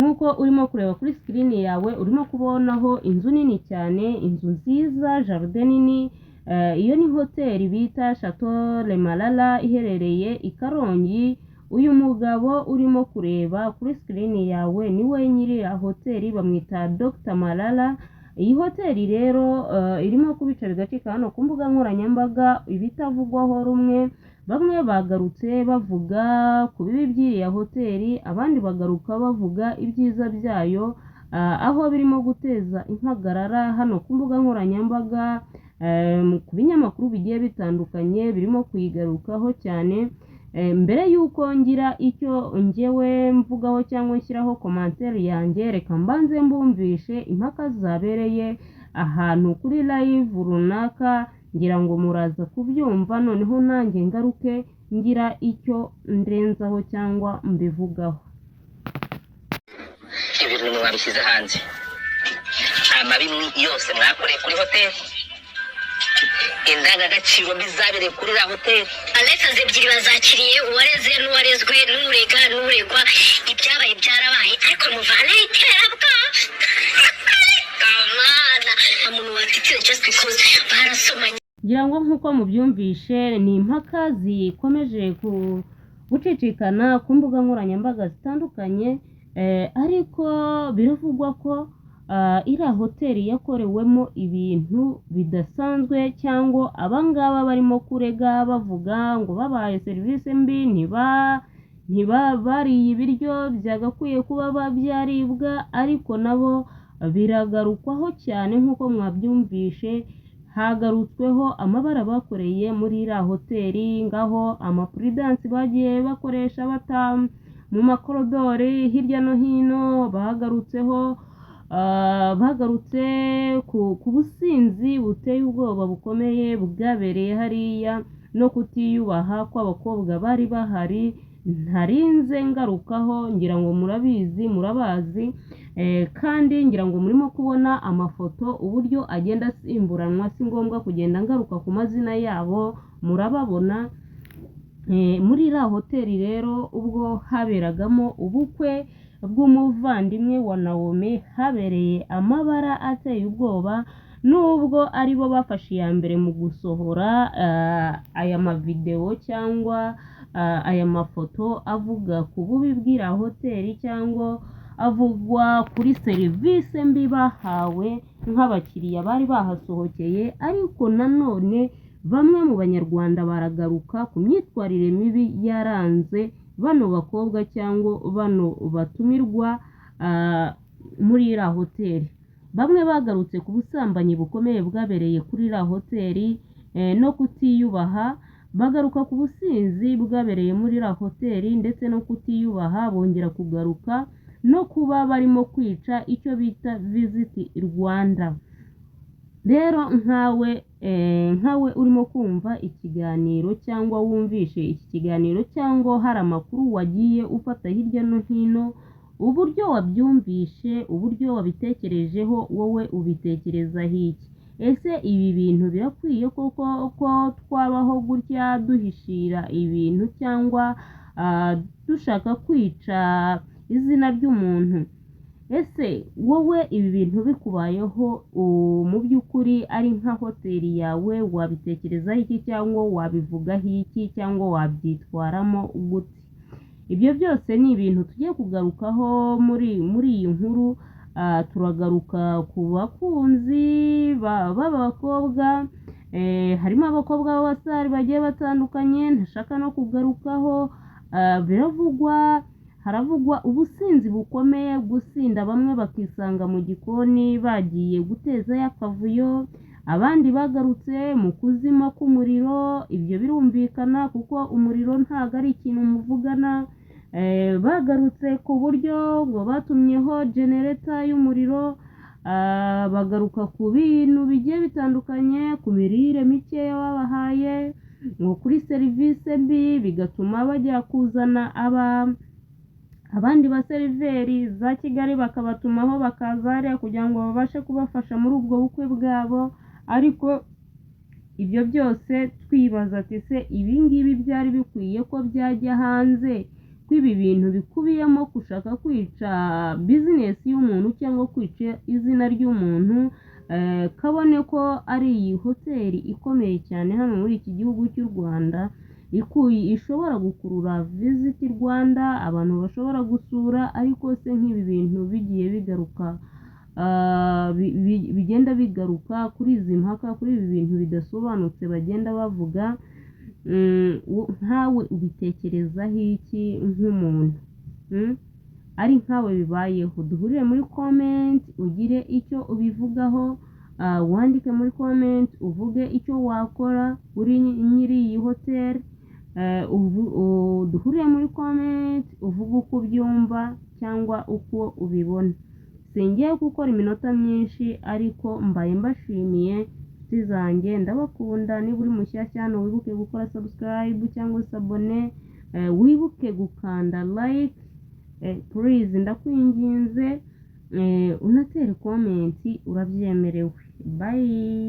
Nk'uko urimo kureba kuri screen yawe, urimo kubonaho inzu nini cyane, inzu nziza, jardin nini. Iyo ni hoteli bita Chateau Le Marara, iherereye i Karongi. Uyu mugabo urimo kureba kuri screen yawe niwe nyiri hoteli, bamwita Dr Marara. Iyi hoteli rero irimo kubica bigacika hano ku mbuga nkoranyambaga, ibitavugwaho rumwe. Bamwe bagarutse bavuga ku bibi by'iriya hoteli, abandi bagaruka bavuga ibyiza byayo, aho birimo guteza impagarara hano ku mbuga nkoranyambaga, ku binyamakuru bigiye bitandukanye birimo kuyigarukaho cyane. Mbere y'uko ngira icyo njyewe mvugaho cyangwa nshyiraho commentaire yanjye, reka mbanze mbumvishe impaka zabereye ahantu kuri live runaka. Ngira ngo muraza kubyumva, noneho nanjye ngaruke ngira icyo ndenzaho cyangwa mbivugaho. Ibintu nimwe mwabishyize hanze, amabi yose mwakoreye kuri hoteli, indangagaciro mbi zabereye kuri iriya hoteli. Letters ebyiri bazakiriye, uwareze n'uwarezwe, n'urega n'uregwa. Ibyabaye byarabaye, ariko muvaneho iterabwoba. Kamana, nta muntu watitira just because barasomanye. Ngira ngo nk'uko mubyumvishe, ni impaka zikomeje gucicikana ku mbuga nkoranyambaga zitandukanye, ariko biravugwa ko iriya hoteli yakorewemo ibintu bidasanzwe, cyangwa abangaba barimo kurega bavuga ngo babaye serivisi mbi, ntiba bariye ibiryo byagakwiye kuba byaribwa. Ariko nabo biragarukwaho cyane. Nk'uko mwabyumvishe, hagarutsweho amabara bakoreye muri iriya hoteli, ngaho ama pole dance bagiye bakoresha bata mu makorodori hirya no hino. Bagarutseho, bagarutse ku businzi buteye ubwoba bukomeye bwabereye hariya, no kutiyubaha kw'abakobwa bari bahari ntarinze ngarukaho. Ngira ngo murabizi, murabazi, kandi ngira ngo murimo kubona amafoto uburyo agenda asimburanwa. Si ngombwa kugenda ngaruka ku mazina yabo, murababona. Muri iriya hoteli rero, ubwo haberagamo ubukwe bw'umuvandimwe wa Naomi, habereye amabara ateye ubwoba. Nubwo aribo bafashe iya mbere mu gusohora aya mavidewo cyangwa aya mafoto avuga ku bubi bw'iriya hoteli, cyangwa avugwa kuri serivisi mbi bahawe nk'abakiriya bari bahasohokeye, ariko nanone bamwe mu Banyarwanda baragaruka ku myitwarire mibi yaranze bano bakobwa cyangwa bano batumirwa muri iriya hoteli. Bamwe bagarutse ku busambanyi bukomeye bwabereye kuri iriya hoteli no kutiyubaha, bagaruka ku businzi bwabereye muri iriya hoteli ndetse no kutiyubaha, bongera kugaruka no kuba barimo kwica icyo bita Visit Rwanda. Rero nkawe urimo kumva ikiganiro cyangwa wumvishe iki kiganiro, cyangwa hari amakuru wagiye ufata hirya no hino, uburyo wabyumvishe, uburyo wabitekerejeho, wowe ubitekerezaho iki? Ese ibi bintu birakwiye koko ko twabaho gutya, duhishira ibintu cyangwa dushaka kwica izina ry'umuntu? Ese wowe ibi bintu bikubayeho mu by'ukuri ari nka hoteli yawe, wabitekerezaho iki, cyangwa wabivugaho iki, cyangwa wabyitwaramo gute? Ibyo byose ni ibintu tugiye kugarukaho muri iyi nkuru. Turagaruka ku bakunzi b'aba bakobwa. Harimo abakobwa b'abasitari bagiye batandukanye ntashaka no kugarukaho. Biravugwa, haravugwa ubusinzi bukomeye, gusinda bamwe bakisanga mu gikoni bagiye gutezayo akavuyo, abandi bagarutse mu kuzima k'umuriro. Ibyo birumvikana kuko umuriro ntabwo ari ikintu muvugana. Bagarutse ku buryo ngo batumyeho generator y'umuriro, bagaruka ku bintu bigiye bitandukanye, ku mirire mikeya babahaye, ngo kuri serivisi mbi, bigatuma bajya kuzana abandi baseriveri za Kigali, bakabatumaho bakaza hariya kugira ngo babashe kubafasha muri ubwo bukwe bwabo. Ariko ibyo byose twibaza ati: se ibi ngibi byari bikwiye ko byajya hanze? Ko ibi bintu bikubiyemo gushaka kwica business y'umuntu cyangwa kwica izina ry'umuntu, kabone ko ari iyi hoteli ikomeye cyane hano muri iki gihugu cy'u Rwanda, ishobora gukurura Visit Rwanda, abantu bashobora gusura. Ariko se nk'ibi bintu bigiye bigaruka, bigenda bigaruka kuri izi mpaka, kuri ibi bintu bidasobanutse bagenda bavuga, nkawe ubitekerezaho iki nk'umuntu? Ari nkawe bibayeho, duhurire muri comment ugire icyo ubivugaho, wandike muri comment uvuge icyo wakora uri nyiri iyi hoteli. Duhurire muri comment uvuge uko ubyumva cyangwa uko ubibona. Singiye gukora iminota myinshi, ariko mbaye mbashimiye, inshuti zanjye, ndabakunda. Niba uri mushyashya hano, wibuke gukora subscribe cyangwa se abone, wibuke gukanda like, please, ndakwinginze, unatere comment, urabyemerewe. Bye.